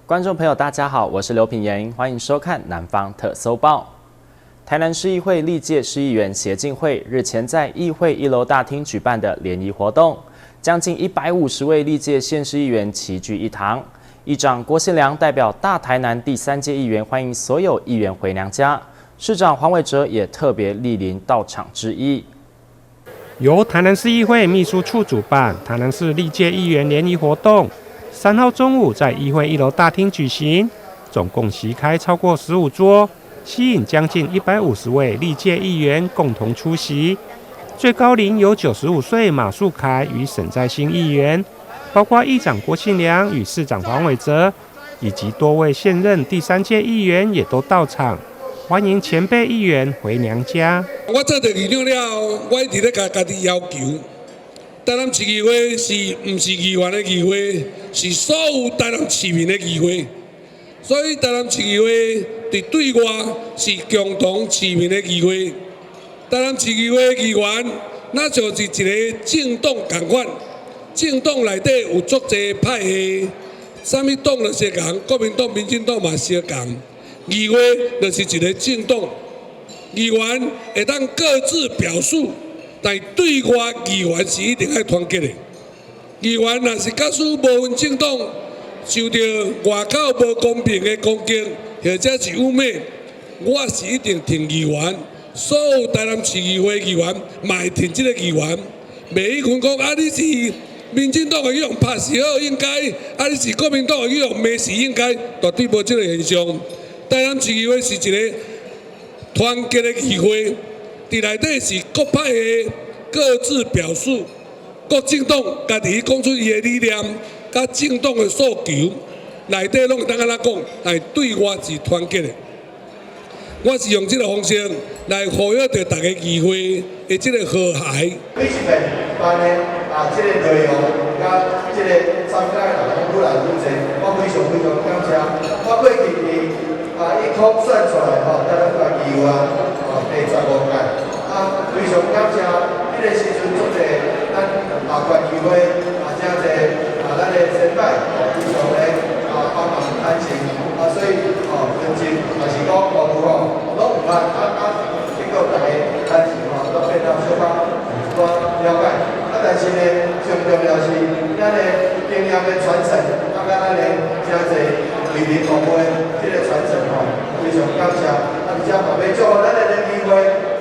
觀眾朋友，大家好，我是劉品言，歡迎收看《南方特搜報》。台南市議會歷屆市議員協進會日前在議會一樓大廳舉辦的聯誼活動，將近150位歷屆縣市議員齊聚一堂。議長郭信良代表大台南第三屆議員歡迎所有議員回娘家，市長黃偉哲也特別蒞臨到場致意。由台南市議會秘書處主辦，台南市歷屆議員聯誼活動，3號中午在議會一樓大廳舉行，總共席開超過15桌，吸引將近150位歷屆議員共同出席。最高齡有95歲馬樹凱與沈在興議員，包括議長郭信良與市長黃偉哲，以及多位現任第三屆議員也都到場，歡迎前輩議員回娘家。我做著議長了後，我一直咧共家己要求，台南市議會是毋是議員的議會，是所有台南市民的議會。所以台南市議會佇對外是共同市民的議會。台南市議會議員，若像是一个政黨仝款，政黨內底有足濟派系，啥物黨都相仝，國民黨、民進黨嘛相仝。議會就是一个政黨，議員會當各自表述，但對外議員是一定愛團結的。議員若是假使無分政黨，受著外口無公平的攻擊，或者是污衊，我是一定挺議員。所有台南市議會議員嘛會挺這个議員，袂去分講啊，你是民進黨的去予拍是好應該，啊你是國民黨的去予罵是應該，絕對無這个現象。台南市議會是一个團結的議會，佇內底是各派的各自表述，各政黨家己講出伊的理念，佮政黨的訴求，內底攏會當按怎講，但對外是團結的。我是用這个方式來呼籲著大家議會的這个和諧。每一遍辦的啊，這个內容佮這个參加的人攏愈來愈濟，我非常非常感謝。我過去佇啊一空選出來吼，台南縣議員吼第15屆，啊非常感謝，彼个時陣足濟咱啊縣議會啊誠濟啊咱的先輩吼，非常的啊幫忙擔心啊，所以吼分政也是講外務吼攏毋捌啊啊，結果逐家擔心吼都變到小可有一寡了解。啊，但是呢，上重要是咱的經驗的傳承，啊，佮咱的誠濟為民服務的這个傳承吼，非常感謝。啊，而且嘛欲祝福咱的聯誼會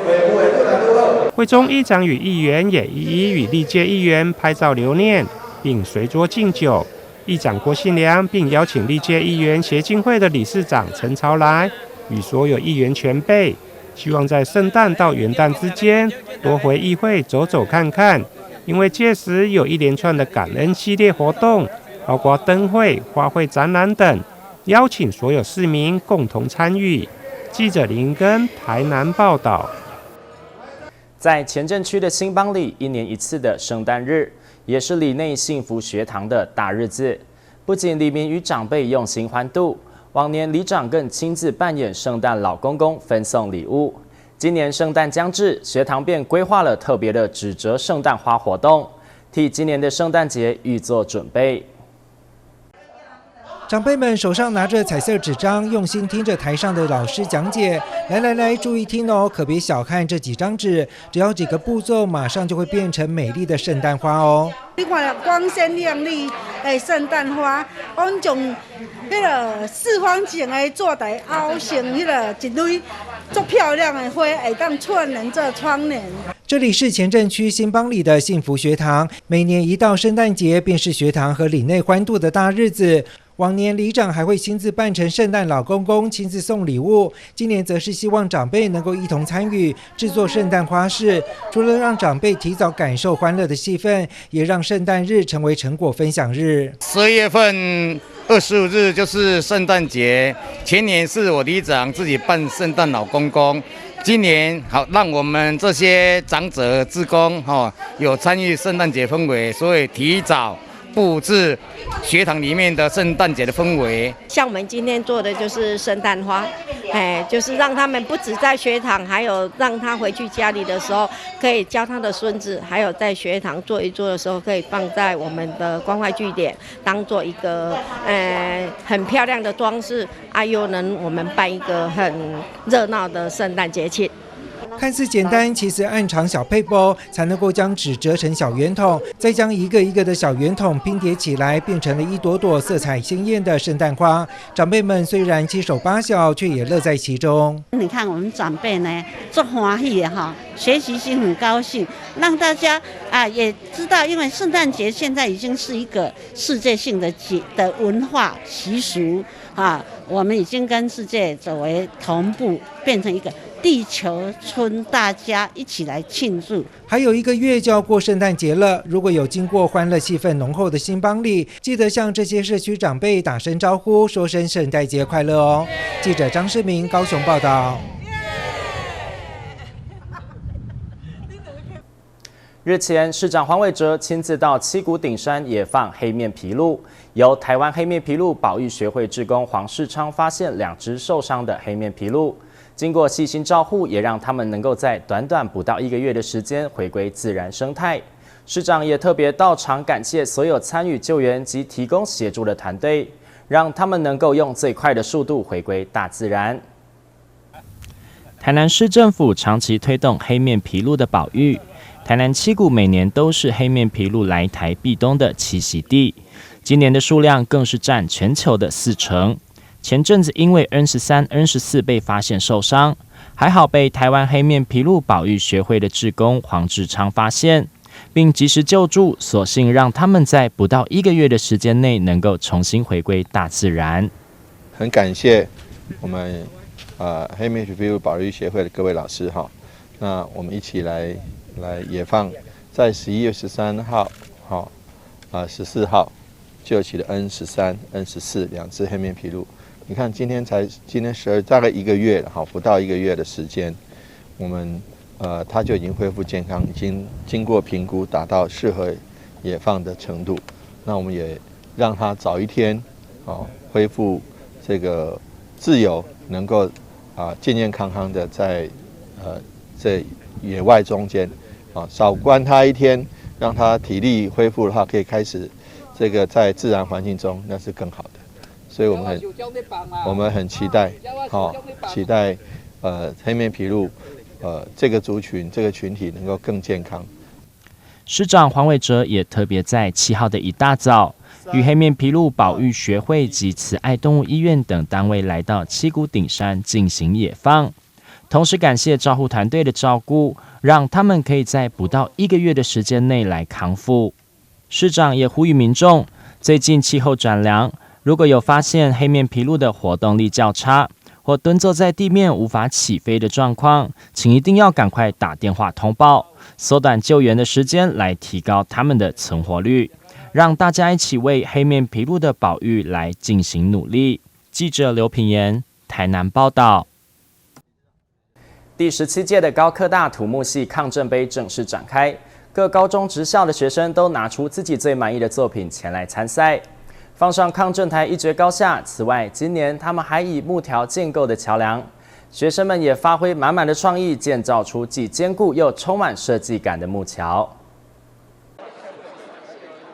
會務會愈來愈好。會中議長與議員也一一與歷屆議員拍照留念，並隨桌敬酒。議長郭信良並邀請歷屆議員協進會的理事長陳朝來與所有議員前輩，希望在聖誕到元旦之間多回議會走走看看，因為屆時有一連串的感恩系列活動，包括燈會、花卉展覽等，邀請所有市民共同參與。記者林根台南報道。在前鎮區的新邦里，一年一次的聖誕日，也是里內幸福學堂的大日子。不僅里民與長輩用心歡度，往年里長更親自扮演聖誕老公公分送禮物。今年聖誕將至，學堂便規劃了特別的紙折聖誕花活動，替今年的聖誕節預做準備。長輩們手上拿着彩色紙張，用心聽着台上的老師講解。來來來，注意聽哦，可別小看這幾張紙，只要幾個步驟，馬上就會變成美麗的聖誕花哦。你看光鮮亮麗的聖誕花，阮將彼个四方形的紙來凹成彼个一蕊足漂亮的花，會當串聯這窗簾。這裡是前鎮區新邦里的幸福學堂，每年一到聖誕節，便是學堂和里內歡度的大日子。往年里長還會親自扮成聖誕老公公，親自送禮物。今年則是希望長輩能夠一同參與製作聖誕花飾，除了讓長輩提早感受歡樂的氣氛，也讓聖誕日成為成果分享日。12月份25日就是聖誕節，前年是我里長自己扮聖誕老公公，今年好讓我們這些長者志工哈有參與聖誕節氛圍，所以提早布置學堂裡面的聖誕節的氛圍。像我們今天做的就是聖誕花，哎，就是讓他們不止在學堂，還有讓他回去家裡的時候，可以教他的孫子，還有在學堂做一做的時候，可以放在我們的關懷據點，當做一個很漂亮的裝飾，啊，又能我們辦一個很熱鬧的聖誕節慶。看似簡單，其實暗藏小撇步，才能夠將紙折成小圓筒，再將一個一個的小圓筒拼疊起來，變成了一朵朵色彩鮮豔的聖誕花。長輩們雖然七手八腳，卻也樂在其中。你看我們長輩呢，足歡喜的哈，學習心很高興，讓大家啊也知道，因為聖誕節現在已經是一個世界性的節的文化習俗啊，我們已經跟世界走為同步，變成一個地球村，大家一起來慶祝。還有一個月就要過聖誕節了，如果有經過歡樂氣氛濃厚的新邦里，記得向這些社區長輩打聲招呼，說聲聖誕節快樂哦。記者張世明高雄報道。日前，市長黃偉哲親自到七股頂山野放黑面琵鷺，由台灣黑面琵鷺保育學會志工黃世昌發現兩隻受傷的黑面琵鷺。經過細心照護，也讓他們能夠在短短不到一個月的時間回歸自然生態。市長也特別到場感謝所有參與救援及提供協助的團隊，讓他們能夠用最快的速度回歸大自然。台南市政府長期推動黑面琵鷺的保育，台南七股每年都是黑面琵鷺來台避冬的棲息地，今年的數量更是佔全球的40%。前陣子因為 N13、N14被發現受傷，還好被台灣黑面琵鷺保育學會的志工黃志昌發現，並及時救助，所幸讓他們在不到一個月的時間內能夠重新回歸大自然。很感謝我們黑面琵鷺保育協會的各位老師哈，那我們一起來野放，在11月13號，好啊14號救起了 N13、N14兩隻黑面琵鷺。你看，今天12，大概一個月了，哈，不到一個月的時間，我們它就已經恢復健康，已經經過評估達到適合野放的程度。那我們也讓它早一天，哦，恢復這個自由，能夠啊健健康康的在這野外中間，啊少關它一天，讓它體力恢復的話，可以開始這個在自然環境中，那是更好的。所以我們很期待，好期待，黑面琵鷺，這個族群這個群體能夠更健康。市長黃偉哲也特別在7號的一大早，與黑面琵鷺保育學會及慈愛動物醫院等單位來到七股頂山進行野放，同時感謝照護團隊的照顧，讓他們可以在不到一個月的時間內來康復。市長也呼籲民眾，最近氣候轉涼。如果有發現黑面琵鷺的活動力較差，或蹲坐在地面無法起飛的狀況，請一定要趕快打電話通報，縮短救援的時間，來提高他們的存活率，讓大家一起為黑面琵鷺的保育來進行努力。記者劉品言，台南報道。第17屆的高科大土木系抗震杯正式展開，各高中職校的學生都拿出自己最滿意的作品前來參賽。放上抗震台一決高下。此外，今年他們還以木條建構的橋梁，學生們也發揮滿滿的創意，建造出既堅固又充滿設計感的木橋。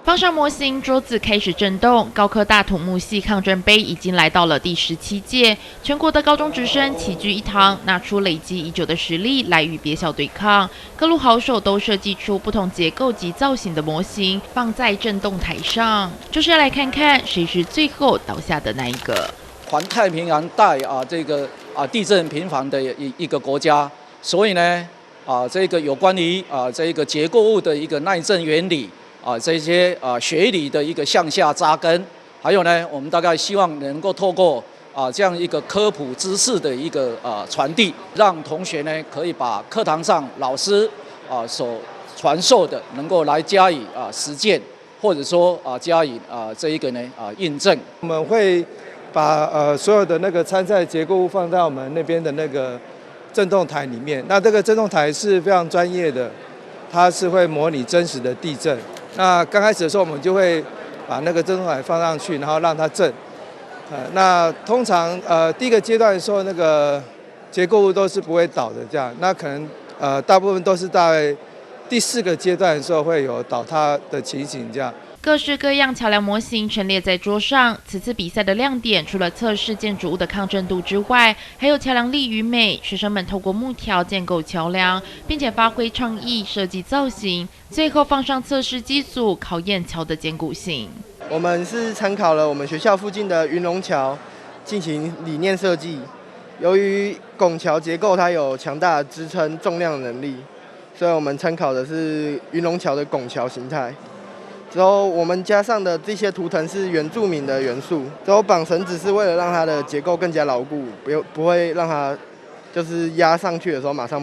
放上模型，桌子開始震動。高科大土木系抗震杯已經來到了第17屆，全國的高中職生齊聚一堂，拿出累積已久的實力來與別校對抗。各路好手都設計出不同結構及造型的模型，放在震動台上，就是要來看看誰是最後倒下的那一個。環太平洋帶啊，這個啊地震頻繁的一個國家，所以呢啊，這個有關於啊這個結構物的一個耐震原理。啊，這些啊學理的一個向下扎根，還有呢，我們大概希望能夠透過啊這樣一個科普知識的一個啊傳遞，讓同學呢可以把課堂上老師啊所傳授的，能夠來加以啊實踐，或者說啊加以啊這一個呢啊印證。我們會把所有的那個參賽結構物放在我們那邊的那個震動台裡面，那這個震動台是非常專業的，它是會模擬真實的地震。那剛開始的時候，我們就會把那個震動台放上去，然後讓它震。那通常第一個階段的時候，那個結構物都是不會倒的，這樣，那可能大部分都是在第四個階段的時候會有倒塌的情形，這樣。各式各樣橋梁模型陳列在桌上。此次比賽的亮點，除了測試建築物的抗震度之外，還有橋梁力與美。學生們透過木條建構橋梁，並且發揮創意設計造型，最後放上測試機組，考驗橋的堅固性。我們是參考了我們學校附近的雲龍橋進行理念設計。由於拱橋結構它有強大的支撐重量能力，所以我們參考的是雲龍橋的拱橋形態。之後我們加上的這些圖騰是原住民的元素，之後綁繩子是為了讓它的結構更加牢固，不會讓它就是壓上去的時候馬上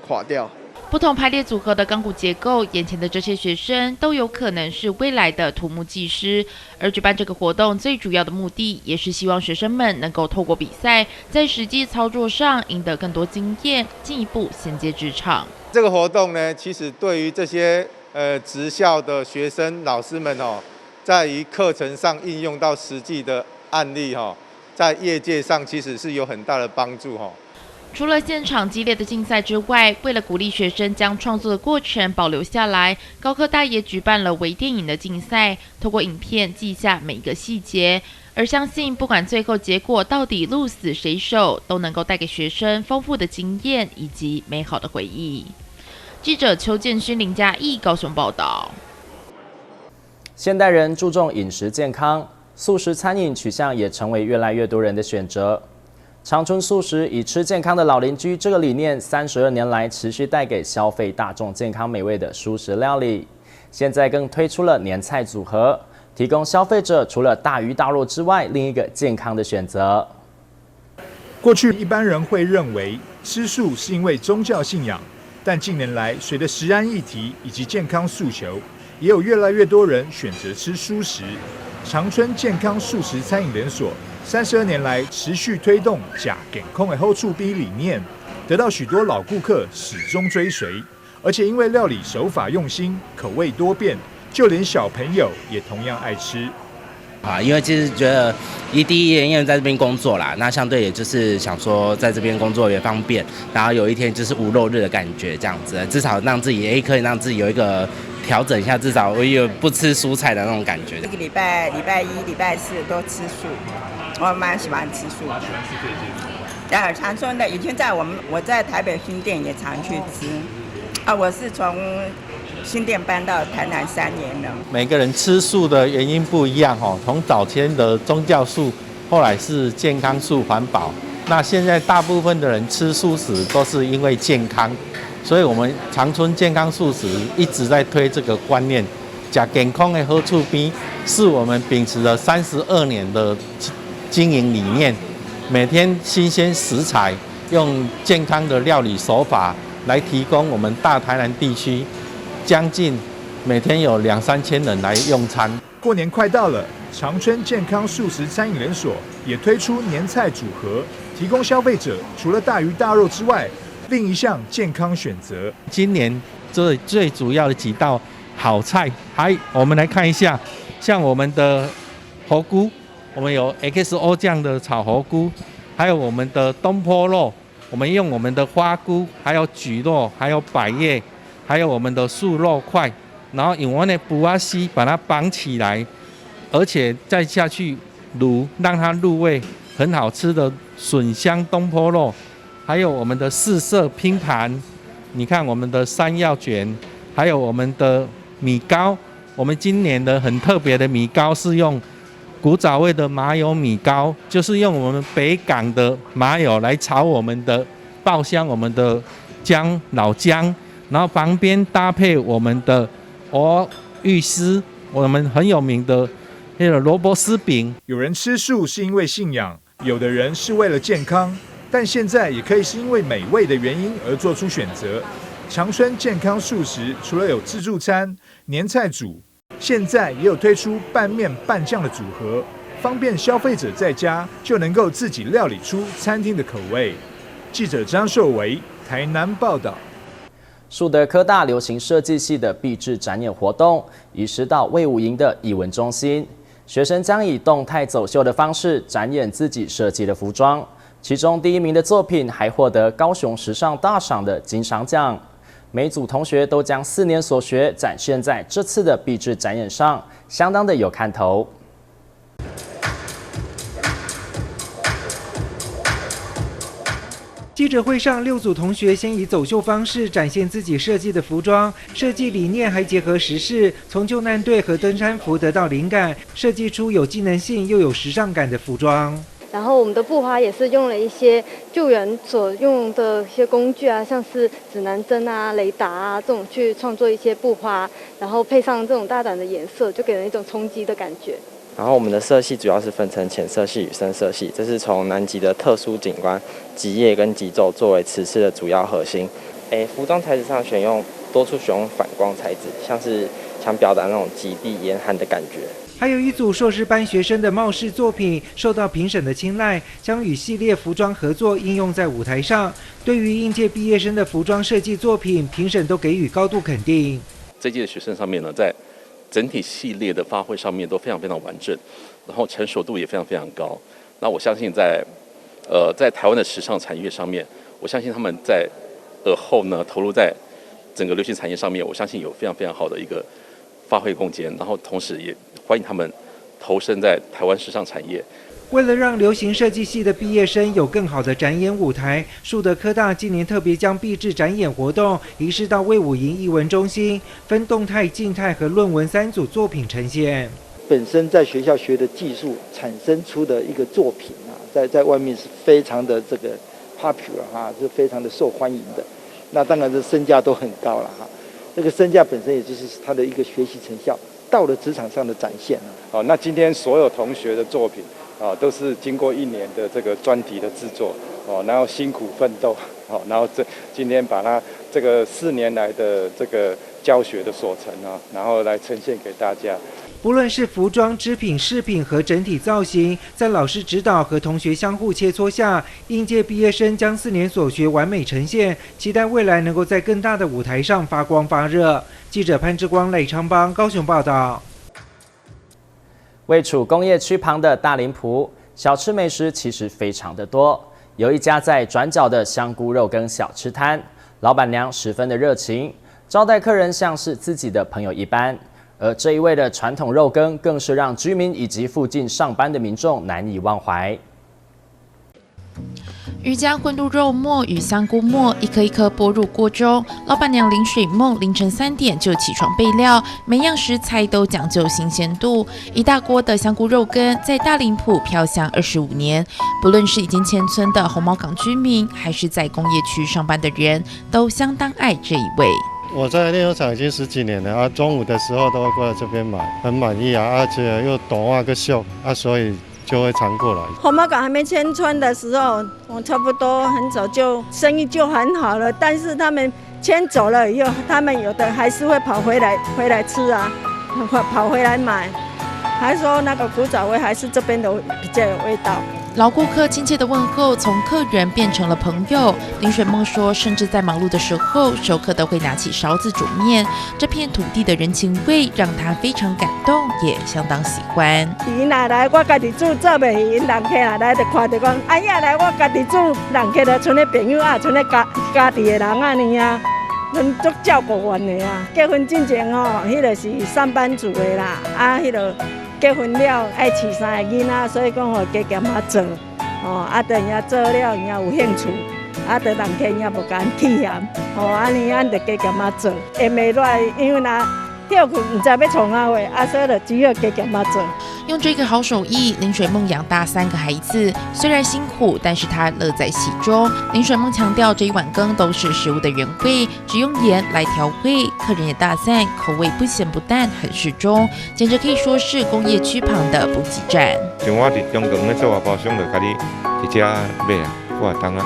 垮掉。不同排列組合的鋼骨結構，眼前的這些學生都有可能是未來的土木技師。而舉辦這個活動最主要的目的，也是希望學生們能夠透過比賽，在實際操作上贏得更多經驗，進一步銜接職場。這個活動呢，其實對於這些職校的學生老師們哦，在於課程上應用到實際的案例哈，在業界上其實是有很大的幫助哈。除了現場激烈的競賽之外，為了鼓勵學生將創作的過程保留下來，高科大也舉辦了微電影的競賽，透過影片記下每一個細節。而相信不管最後結果到底鹿死誰手，都能夠帶給學生豐富的經驗以及美好的回憶。記者邱建勳、林嘉義高雄報道。現代人注重飲食健康，素食餐飲取向也成為越來越多人的選擇。長春素食以吃健康的老鄰居這個理念，32年來持續帶給消費大眾健康美味的蔬食料理。現在更推出了年菜組合，提供消費者除了大魚大肉之外，另一個健康的選擇。過去一般人會認為吃素是因為宗教信仰，但近年來隨着食安議題以及健康訴求，也有越來越多人選擇吃蔬食。長春健康素食餐飲連鎖32年來持續推動呷健康的好厝邊理念，得到許多老顧客始終追隨。而且因為料理手法用心，口味多變，就連小朋友也同樣愛吃。啊，因為其實覺得第一因為在這邊工作啦，那相對也就是想說在這邊工作也方便，然後有一天就是無肉日的感覺，這樣子，至少讓自己也可以讓自己有一個調整一下，至少我有不吃蔬菜的那種感覺。一個禮拜禮拜一、禮拜四都吃素，我蠻喜歡吃素的。啊，長春的以前在我們我在台北新店也常去吃，啊，我是從新店搬到台南3年了。每個人吃素的原因不一樣哈，從早前的宗教素，後來是健康素、環保。那現在大部分的人吃素食都是因為健康，所以我們長春健康素食一直在推這個觀念，呷健康的好厝邊，是我們秉持了32年的經營理念，每天新鮮食材，用健康的料理手法來提供我們大台南地區。將近每天有兩三千人來用餐。過年快到了，長春健康素食餐飲連鎖也推出年菜組合，提供消費者除了大魚大肉之外，另一項健康選擇。今年最最主要的幾道好菜，還我們來看一下，像我們的猴菇，我們有 XO 醬的炒猴菇，還有我們的東坡肉，我們用我們的花菇，還有蒟蒻，還有百葉。還有我們的素肉塊，然後用我們的布仔絲把它綁起來，而且再下去滷，讓它入味，很好吃的筍香東坡肉，還有我們的四色拼盤，你看我們的山藥捲，還有我們的米糕，我們今年的很特別的米糕是用古早味的麻油米糕，就是用我們北港的麻油來炒我們的爆香我們的薑老薑。然後旁邊搭配我們的芋芋絲，我們很有名的那個蘿蔔絲餅。有人吃素是因為信仰，有的人是為了健康，但現在也可以是因為美味的原因而做出選擇。長春健康素食除了有自助餐、年菜組，現在也有推出拌麵拌醬的組合，方便消費者在家就能夠自己料理出餐廳的口味。記者張壽維台南報道。樹德科大流行設計系的畢製展演活動，移師到衛武營的藝文中心，学生将以动态走秀的方式展演自己设计的服装，其中第一名的作品还获得高雄时尚大赏的金赏奖。每组同学都将4年所学展现在这次的毕制展演上，相当的有看头。记者会上，6组同学先以走秀方式展现自己设计的服装，设计理念还结合时事，从救难队和登山服得到灵感，设计出有机能性又有时尚感的服装。然后我们的布花也是用了一些救援所用的一些工具啊，像是指南针啊、雷达啊这种去创作一些布花，然后配上这种大胆的颜色，就给人一种冲击的感觉。然后我们的色系主要是分成浅色系与深色系，这是从南极的特殊景观极夜跟极昼作为此次的主要核心。服装材质上选用多处选用反光材质，像是想表达那种极地严寒的感觉。还有一组硕士班学生的帽饰作品受到评审的青睐，将与系列服装合作应用在舞台上。对于应届毕业生的服装设计作品，评审都给予高度肯定。这届的学生上面呢，在整体系列的发挥上面都非常非常完整，然后成熟度也非常非常高。那我相信在台湾的时尚产业上面，我相信他们在尔后呢投入在整个流行产业上面，我相信有非常非常好的一个发挥空间。然后同时也欢迎他们投身在台湾时尚产业。为了让流行设计系的毕业生有更好的展演舞台，树德科大今年特别将毕制展演活动移师到卫武营艺文中心，分动态、静态和论文3组作品呈现。本身在学校学的技术产生出的一个作品啊，在外面是非常的这个 popular 哈，是非常的受欢迎的。那当然这身价都很高了哈，这个身价本身也就是他的一个学习成效，到了职场上的展现啊。好，那今天所有同学的作品啊，都是经过1年的这个专题的制作，哦，然后辛苦奋斗，哦，然后这今天把它这个4年来的这个教学的所成啊，然后来呈现给大家。不论是服装、织品、饰品和整体造型，在老师指导和同学相互切磋下，应届毕业生将4年所学完美呈现，期待未来能够在更大的舞台上发光发热。记者潘志光、赖昌邦高雄报道。位处工业区旁的大林埔，小吃美食其实非常的多。有一家在转角的香菇肉羹小吃摊，老板娘十分的热情，招待客人像是自己的朋友一般。而这一味的传统肉羹，更是让居民以及附近上班的民众难以忘怀。鱼浆混入肉末与香菇末，一颗一颗拨入锅中。老板娘林水梦凌晨3点就起床备料，每样食材都讲究新鲜度。一大锅的香菇肉羹在大林埔飘香25年，不论是已经迁村的红毛港居民，还是在工业区上班的人，都相当爱这一味。我在炼油厂已经10几年了啊，中午的时候都会过来这边买，很满意啊，而且又短啊个秀啊，所以就会常过来。红毛港还没迁村的时候，我差不多很早就生意就很好了。但是他们迁走了以后，他们有的还是会跑回来吃啊，跑回来买，还说那个古早味还是这边的比较有味道。老顾客亲切的问候，从客人变成了朋友。林水梦说，甚至在忙碌的时候，熟客都会拿起勺子煮面。这片土地的人情味让他非常感动，也相当喜欢。伊若来，我家己煮做袂去，𪜶人客若来就看到讲，哎呀来，我家己煮，人客就剩咧朋友啊，剩咧家己的人啊尔啊，拢足照顾阮的啊。结婚进前吼，彼个是上班族的啦，啊，彼个。结婚了爱饲3个囡仔，所以讲吼加减仔做，吼啊，等下做了，伊也有兴趣，啊，等人客也无共起嫌，吼按呢，咱就加减仔做，闲袂落来，因为若歇睏毋知欲创啥货，啊，所以就只好加减仔做。用这个好手艺，林水梦养大3个孩子，虽然辛苦，但是他乐在其中。林水梦强调，这一碗羹都是食物的原味，只用盐来调味，客人也大赞，口味不咸不淡，很适中，简直可以说是工业区旁的补给站。像我伫中港咧做外包商，就家己伫遮买啊，我也当啊。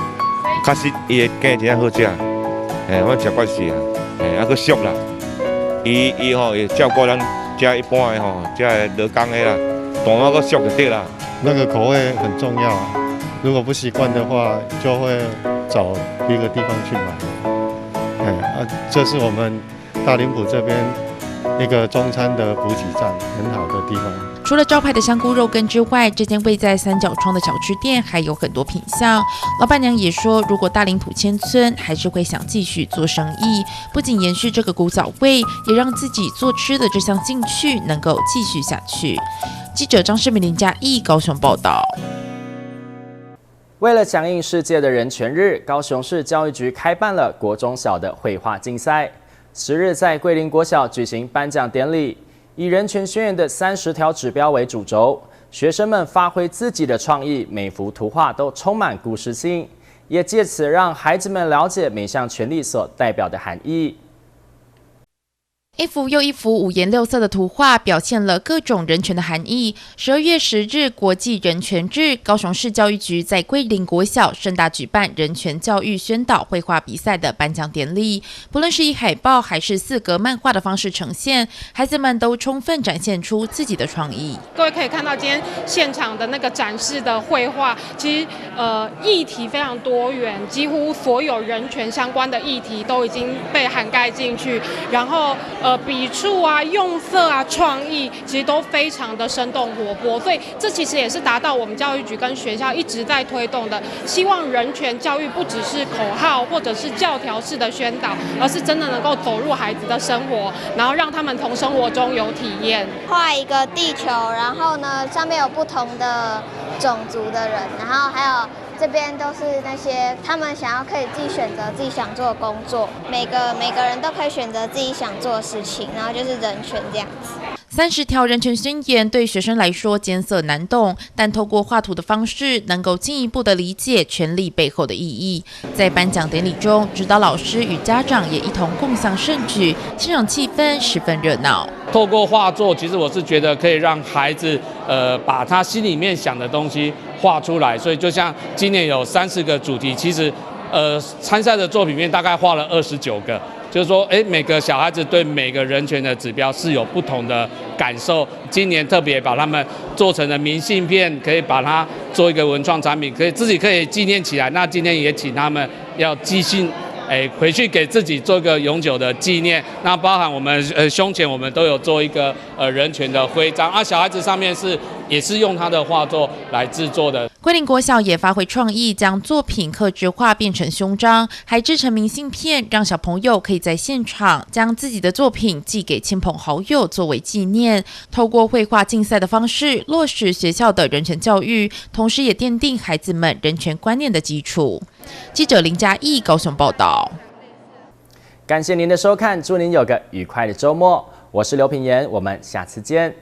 确实，伊的羹真正好食，嘿，我食惯势啊，嘿，啊阁俗啦。伊吼会照顾咱遮一般的吼，遮个劳工的啦。淡仔阁俗就对啦。那个口味很重要啊，如果不习惯的话，就会找别个地方去买。哎啊，这是我们大林埔这边一个中餐的补给站，很好的地方。除了招牌的香菇肉羹之外，这间位在三角窗的小吃店还有很多品项。老板娘也说，如果大林埔迁村，还是会想继续做生意，不仅延续这个古早味，也让自己做吃的这项兴趣能够继续下去。记者张世明、林嘉义高雄报道。为了响应世界的人权日，高雄市教育局开办了国中小的绘画竞赛。10日在桂林国小举行颁奖典礼，以人权宣言的30条指标为主轴，学生们发挥自己的创意，每幅图画都充满故事性，也借此让孩子们了解每项权利所代表的含义。一幅又一幅五颜六色的图画，表现了各种人权的含义。12月10日，国际人权日，高雄市教育局在桂林国小盛大举办人权教育宣导绘画比赛的颁奖典礼。不论是以海报还是四格漫画的方式呈现，孩子们都充分展现出自己的创意。各位可以看到今天现场的那个展示的绘画，其实议题非常多元，几乎所有人权相关的议题都已经被涵盖进去，然后笔触啊、用色啊、创意，其实都非常的生动活泼，所以这其实也是达到我们教育局跟学校一直在推动的，希望人权教育不只是口号或者是教条式的宣导，而是真的能够走入孩子的生活，然后让他们从生活中有体验。画一个地球，然后呢，上面有不同的种族的人，然后还有这边都是那些他们想要可以自己选择自己想做的工作，每个人都可以选择自己想做的事情，然后就是人权这样子。30条人权宣言对学生来说艰涩难懂，但透过画图的方式，能够进一步的理解权利背后的意义。在颁奖典礼中，指导老师与家长也一同共襄盛举，现场气氛十分热闹。透过画作，其实我是觉得可以让孩子，把他心里面想的东西画出来。所以就像今年有30个主题，其实，参赛的作品里面大概画了29个。就是说，哎，每个小孩子对每个人权的指标是有不同的感受。今年特别把他们做成了明信片，可以把它做一个文创产品，可以自己可以纪念起来。那今天也请他们要寄信，哎，回去给自己做个永久的纪念。那包含我们胸前，我们都有做一个人权的徽章啊，小孩子上面是也是用他的画作来制作的。桂林国小也发挥创意，将作品客制化变成胸章，还制成明信片，让小朋友可以在现场将自己的作品寄给亲朋好友作为纪念。透过绘画竞赛的方式，落实学校的人权教育，同时也奠定孩子们人权观念的基础。记者林嘉义高雄报道。感谢您的收看，祝您有个愉快的周末。我是刘品言，我们下次见。